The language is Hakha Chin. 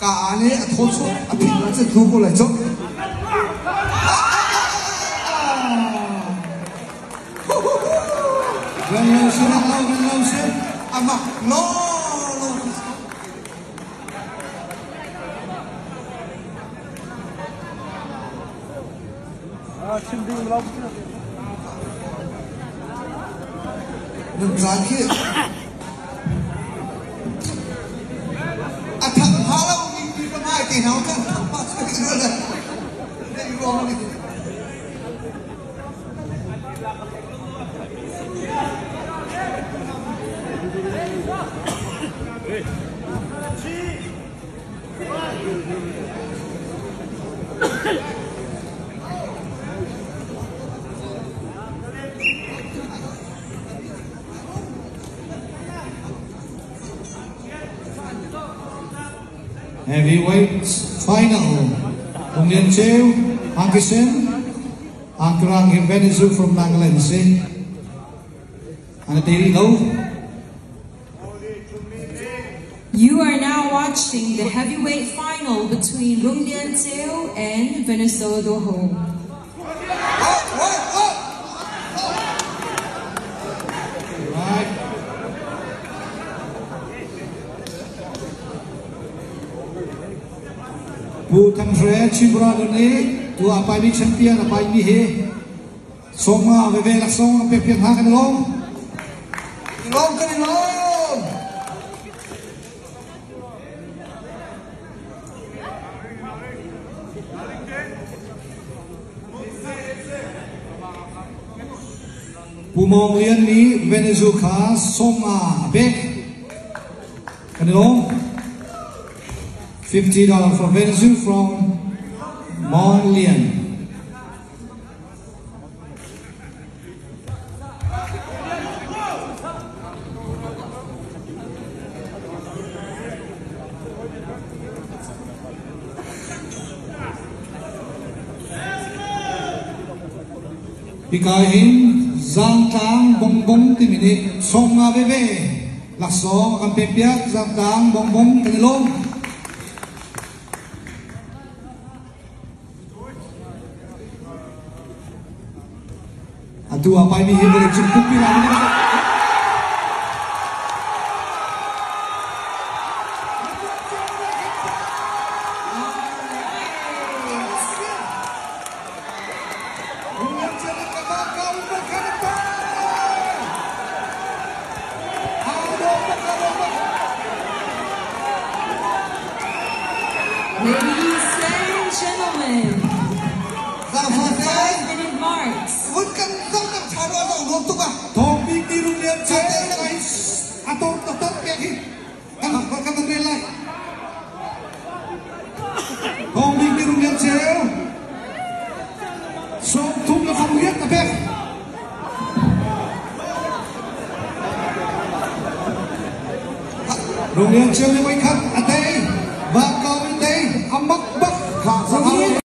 Ka aa nih a thaw chuah a phit ah cun hnu ko lai cu. Ran lo si, ran lo, ran lo si. A mak law law. Chim ding lo. Nan caan khi a thang hnga lo mi pi ka ngai te hna kan thang pa cu ka le le ruang ni. Heavyweight final. Hung Lian Cheu, Angkisen, Angkrang hi Venezuela from Nagaland si. Ana te lo. You are now watching the heavyweight final between Rung Lian Teo and Venezuela Doho. Right. Pu Thang Hre Chimra nih tu a pai mi champion a pai mi hi Sawma veve laksawng na pek piak hna kan i lawm. I lawm kan i lawm. Pu Mawng Lian nih Venezuela kha sawma a pek. Kan i lawm. $50 for Venezuela from Mawng Lian. Hika hin Zangtlang bongbong timi nih 50 veve laksawng a kan pekpiak. Zangtlang bongbong kan i lawm. Atu a paimi hi vawleicung pumpi ram in Ladies and gentlemen, at the 5-minute marks, Vun kan zong kan tha rua zong nuam tuk ah. Thawng bik ti rung lian che lai a tor taktak pek hi kan kan kan rel lai. Thawng bik ti rung lian che 30 le 8 a pek. Rung lian che le voi khat a tei. Vang kau in tei. A mak bak kha.